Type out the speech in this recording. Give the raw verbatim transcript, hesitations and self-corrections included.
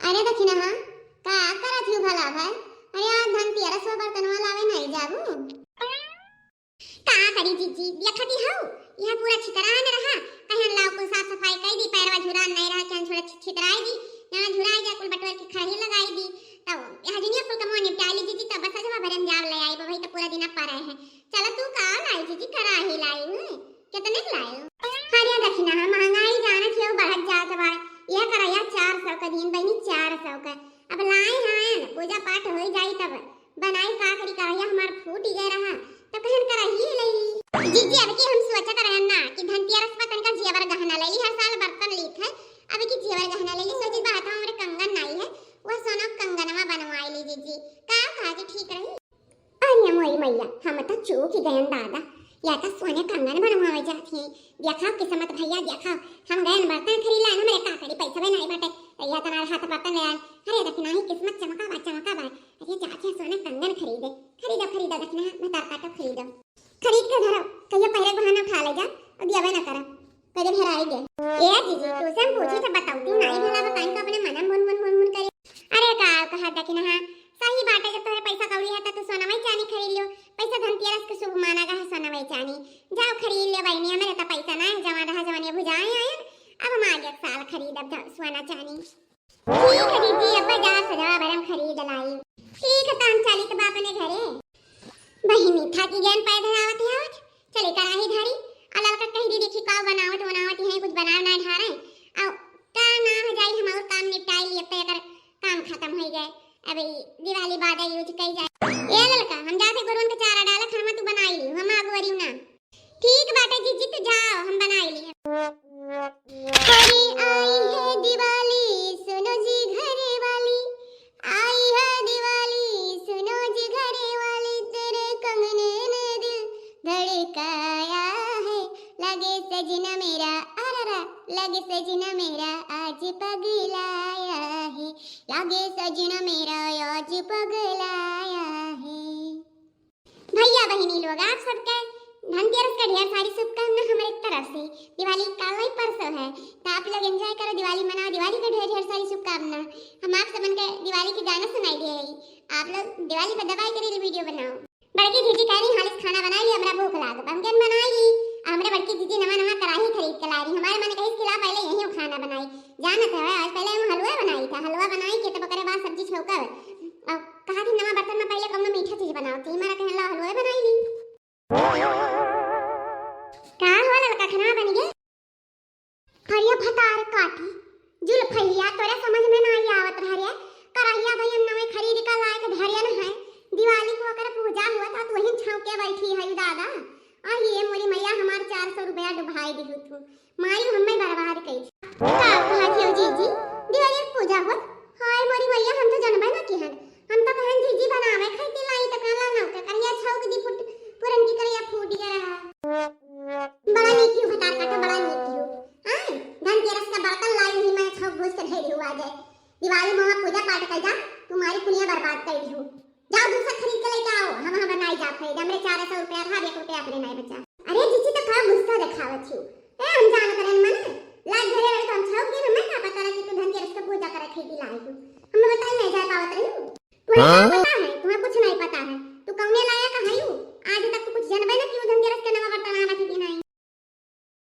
अरे दखिनहा, का करत हिउ भला भाई? अरे आज धनतेरस बा, बर्तनवा लावे नाहीं जाबू? का करी जीजी, देखती हउ, इहाँ पूरा छितरान रहा, कहेन लाव कुल साफ सफाई कइ दी, पैरवा झुरान नाहीं रहा, केहेन थोड़ा छि-, छितराइ दी, यहाँ झुराइ गया, कुल बटोर के खरही लगाइ दी, तब यहाँ दुनिया कुल कमवा निपटाइ ली जीजी, तब बस अजवा भरे में जाव ले आइब, भाई तो पूरा दिन अब परे है। चला तू का लाइउ जीजी, कराही लाइउ, हैं? केतने के लाइउ? अरे दखिनहा, महंगाई जानत हिउ बढ़त जात बा, यह कराही चार सौ का दीन बहिनी, चार सौ का, अब लाए हैं, पूजा पाठ होइ जाई तब बनाई का करी, कराही हमार फूटि गए रहा, तो कहेन कराही लइ ली। जीजी, अब की हम सोचत रहेन ना कि धनतेरस पर तनिका जेवर गहना लइ ली, हर साल बर्तन लीत है, अब की जेवर गहना लइ ली, सोचित बा हाथवा हमरे कंगन नाहीं है, वह सोना कंगनवा बनवाइ ली जीजी, का कहा जी ठीक रही? अरे मोरी मैया, हम तो चूकि गएन दादा, या तो सोने कंगन बनवावे जात ही, देखा किस्मत भइया, देखा हम गएन बर्तन खरीद लाएन, हमरे का करी, पैसा भी नाहीं बाटे, या तो हाथ बर्तन ले आएन, अरे दखिनहा ही किस्मत चमका बा, चमका बा। अरे जात है सोना कंगन खरीदे। खरीदो, खरीदो, दखिनहा, भतार काटो, खरीदो। खरीद के धरो, कहियो पहिरे के बहाना उठा ले जा, अब दियावे ना करा। कदे हेराइ गए। ए जीजी, तू से हम पूछी तो बताऊ, तू नाहीं भला बताई तो अपने मन में भुन भुन भुन भुन करी। अरे का कहा दखिनहा, सही बाटे, जब तोहरे पैसा कौड़ी है तो तू सोनवा चानी खरीद लियो। पैसा धनतेरस के शुभ माना गया है सोनवा चानी। जाओ खरीद लियो बहिनी, हमरे तो पैसा ना है, जमा रहा जवानी भुजाए आयन। अब हम आगे साल खरीदब ध-, सोना चानी। ठीक है दीदी, अब जा सजवा बरम खरीद लाई। ठीक है, तो हम चली तो बा अपने घरे। बहिनी, थाकी गएन पैदल आवत ही आवत। चले कराही धरी, आ ललका कहि दी, देखी का बनावत बनावत ही, कुछ बनाव ना ढारे। आ का ना हो जाई, हम और काम निपटाइ लिए, अब तो एकर काम खतम होइ गए। अब ई दिवाली बादे use कइ जाए। ए ललका, हम जाते गोरुअन के चारा डाला, खाना तू बनाइ ली, हम आगू अरिउ ना। ठीक बाटे जीजी, तू जाओ, हम बनाइ ली। अरे आई है दिवाली, सुनो जी घरे वाली, आई है दिवाली, सुनो जी घरे वाली, तेरे कंगने ने दिल धड़काया है। लागे सजना मेरा, अररा, लागे सजना मेरा आज पगलाया है, लागे सजना मेरा आज पगलाया है। भइया बहिनी लोग, आप सबके धनतेरस का ढेर सारी शुभकामना हमरे तरफ से। दिवाली काल ही परसों है, तो आप लोग enjoy करो, दिवाली मनाओ, दिवाली का ढेर ढेर सारी शुभकामना। हम आप सबन के दिवाली के गाना सुनाइ दिए हई, आप लोग दिवाली पर दबाइ के reel video बनाओ। बड़की जीजी कह रही, हालिस खाना बनाइ ली, हमरा भूख लाग बा। हम कहन बनाइ ली, आ हमरे बड़की जीजी नवा नवा कराही खरीद के ला रही। हमारे मन कहिस कि ला पहले यही खाना बनाई। जानत है, आज पहले हम हलवा बनाई था, हलवा बनाई के तब ओकरे बाद सब्जी छौंकब। अब कहा थी नवा बर्तन में पहले कौनो मीठा चीज बनाओ, तो हमारा कहन ला हलवा बनाइ ली। का हो ललका, खाना बन गया? अरे भतार काटी, जुल्फैया तोरे समझ में नाहीं आवत रह रे। करहिया भैया नवे खरीद का लायक धरियन है, दिवाली को ओकर पूजा हुआ था, तू वहीं छौंके बैठी है दादा। आ ये मोरी मैया, हमार चार सौ रुपया डुबाई दिहु तू, मारी हमें बर्बाद कई। का कहत हो जीजी, दिवाली के पूजा हुआ? हाय मोरी मैया, हम तो जनबे ना किहन, हम तो कहन जीजी बनावे खातिर लाई तो कहला ना के करहिया छौंक दी, फुट पुरन की करहिया फूट गया रहा। बड़ा नीक हो भतार काटा, बड़ा नीक हो। आय, धनतेरस का बर्तन लाई ही मैं, छौंक भूज के धई दिहु आ जाए। दिवाली में वहाँ पूजा पाठ कर जा, तुम्हारी पुनिया बर्बाद कर दिहु। जाओ दूसरा खरीद के लेके आओ, हम वहाँ बनाई जा खरीद, हमरे चार सौ रुपया था, एक रुपया अपने नाहीं बचा। अरे जीजी तो का गुस्सा दिखावत हो। ए, हम जानत रहन मने, लाज धरे रहे तो हम छौंक के, हमें का पता रहा कि तू धनतेरस का पूजा करे खातिर लाई हो। हमें बताई नाहीं जा पावत रही हो। पूरा हाँ?